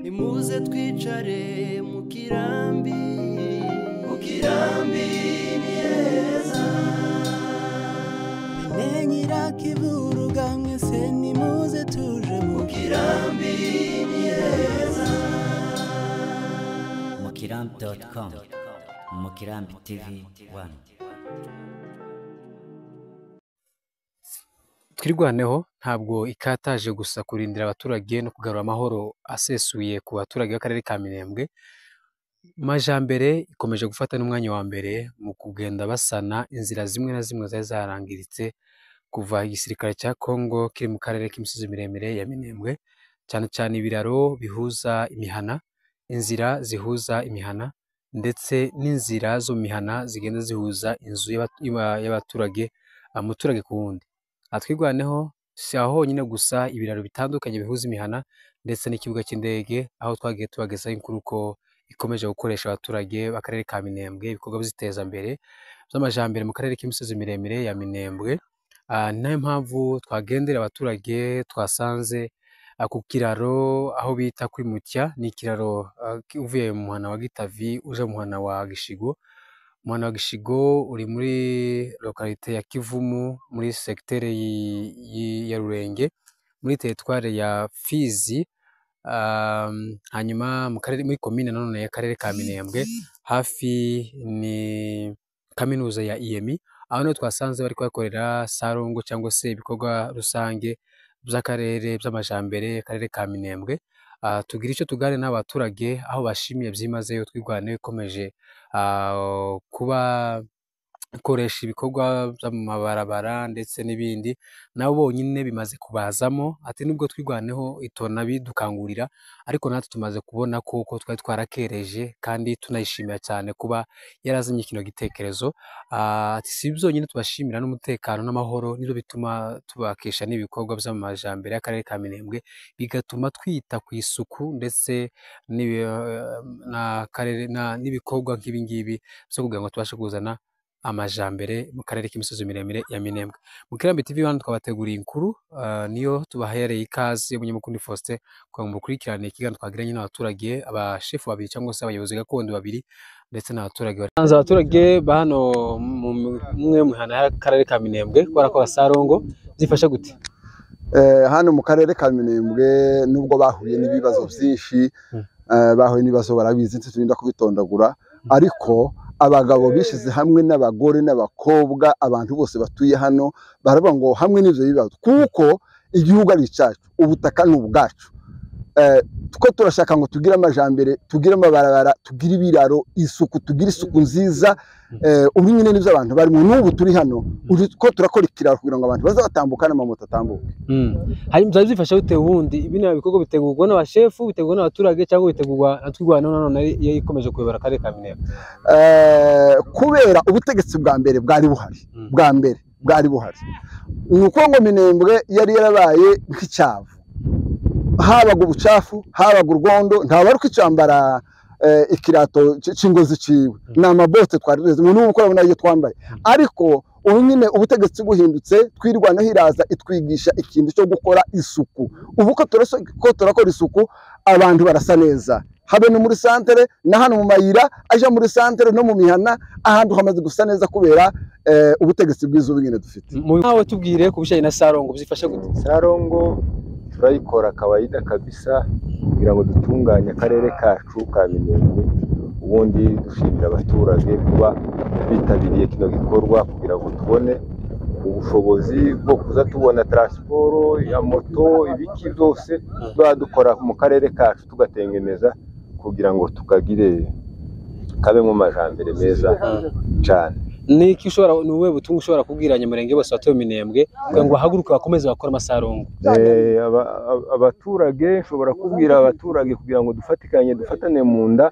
Nimuze twicare mu kirambi, mu kirambi ni heza. Bene Nyirakivuruga mwese nimuze tuje mu kirambi ni heza. Mukirambi.com, Mukirambi TV 1. Twirwaneho ntabwo ikataje gusa kurindira abaturage no kugarura amahoro asesuye ku baturage b'akarere ka Minembwe. Majambere ikomeje gufata n'umwanya wa mbere mu kugenda basana inzira zimwe na zimwe zari zarangiritse kuva igisirikare cya Kongo kiri mu karere k'imisozi miremire ya Minembwe, cyane cyane ibiraro bihuza imihana, inzira zihuza imihana ndetse n'inzira zo mu mihana zigenda zihuza inzu y'abaturage, umuturage ku wundi. Aha Twirwaneho si aho honyine gusa, ibiraro bitandukanye bihuza imihana ndetse n'ikibuga cy'indege, aho twagiye tubagezaho inkuru ko ikomeje gukoresha abaturage b'akarere ka Minembwe ibikorwa by'iterambere by'amajambere mu karere k'imisozi miremire ya Minembwe. Ni nayo mpamvu twagendera abaturage twasanze ku kiraro aho bita kuri Mutya. Ni ikiraro uvuye mu muhana wa Gitavi uja mu muhana wa Gishigo. Umuhana wa Gishigo uri muri lokalite ya Kivumu, muri segiteri ya Rurenge, muri teritware ya Fizi, hanyuma mu karere, muri komine nanone y'akarere ka Minembwe, hafi ni kaminuza ya IEMI. Aho niho twasanze bari kuhakorera sarongo cyangwa se ibikorwa rusange by'akarere by'amajambere akarere ka Minembwe. Tugira icyo tuganira n'abaturage aho bashimiye byimazeyo Twirwaneho ikomeje kuba ikoresha ibikorwa by'amabarabara ndetse n'ibindi, nabo bonyine bimaze kubazamo ati nubwo Twirwaneho itona bidukangurira, ariko natwe tumaze kubona ko twari twarakereje kandi tunayishimira cyane kuba yarazanye kino gitekerezo. Ati si byonyine tubashimira n'umutekano n'amahoro nibyo bituma tubakesha n'ibikorwa by'amajambere y'akarere ka Minembwe, bigatuma twita ku isuku ndetse n'ibikorwa nk'ibi ngibi byo kugira ngo tubashe kuzana amajambere mu karere k'imisozi miremire ya Minembwe. Mu Kirambi TV hano twabateguriye inkuru, niyo tubahereye ikaze Munyamukundi Faustin kugira ngo mukurikirane ikiganiro twagiranye n'abaturage, abashefu babiri cyangwa se abayobozi gakondo babiri ndetse n'abaturage. Abaturage ba hano mu mwe mihana y'akarere ka Minembwe barakora sarongo zifasha gute? Hano mu karere ka Minembwe nubwo bahuye n'ibibazo byinshi, bahuye n'ibibazo barabizi ntiturinda kubitondagura, ariko abagabo bishize hamwe n'abagore n'abakobwa, abantu bose batuye hano baravuga ngo hamwe n'ivyo bibazo, kuko igihugu ari icacu, ubutaka ni ubwacu. Two turashaka ngo tugire amajambere, tugire amabarabara, tugire ibiraro, isuku, tugire isuku nziza. Ubu nyine nivyo abantu barimo n'ubu turi hano, ko turakora ikiraro kugira ngo abantu baze batambuka n'amamoto atambuke. Hanyuma byari byifashe bite ubundi bino bikorwa bitegurwa n'abashefu, bitegurwa n'abaturage cyangwa bitegurwa na Twirwaneho nanone iyo ikomeje kuyobora akarere ka Minembwe? Kubera ubutegetsi bwa mbere bwari buhari, bwa mbere bwari buhari, ni uko ngo Minembwe yari yarabaye nk'icyavu, habaga ubucafu, habaga urwondo, nta wari kwicambara ikirato c'ingozi ciwe, ni amabote twari tuzi n'ubu ko urabona iyo twambaye. Ariko ubu nyine ubutegetsi buhindutse, Twirwaneho iraza itwigisha ikintu cyo gukora isuku. Ubu ko turakora isuku, abantu barasa neza, habe no muri santere na hano mu mayira aja muri santere no mu mihana, ahantu hamaze gusa neza kubera ubutegetsi bwiza ubu nyine dufite. Nawe tubwire ku bijanye na sarongo byifashe gute? Sarongo turayikora kawaida kabisa kugira ngo dutunganye akarere kacu ka Minembwe. Ubundi dushimira abaturage kuba bitabiriye kino gikorwa kugira ngo tubone ubushobozi bwo kuza tubona transport ya moto, ibiki byose tuba dukora mu karere kacu tugatengeneza kugira ngo tukagire kabe mu majambere meza cyane. Niki ushobora, ni ubuhe butumwa ushobora kubwira Abanyamurenge bose batuye Minembwe kugira ngo bahaguruke bakomeze bakore amasarongo? Abaturage nshobora kubwira abaturage kugira ngo dufatikanye, dufatane mu nda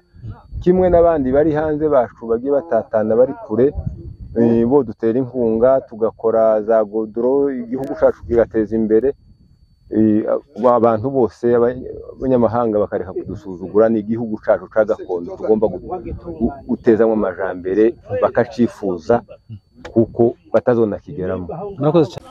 kimwe n'abandi bari hanze bacu bagiye batatana bari kure, bo dutera inkunga tugakora za godoro, igihugu cyacu kigateza imbere. Abantu bose abanyamahanga bakareka kudusuzugura, ni igihugu cyacu ca gakondo tugomba gutezamo amajambere bakacifuza kuko batazonakigeramo. Murakoze cyane.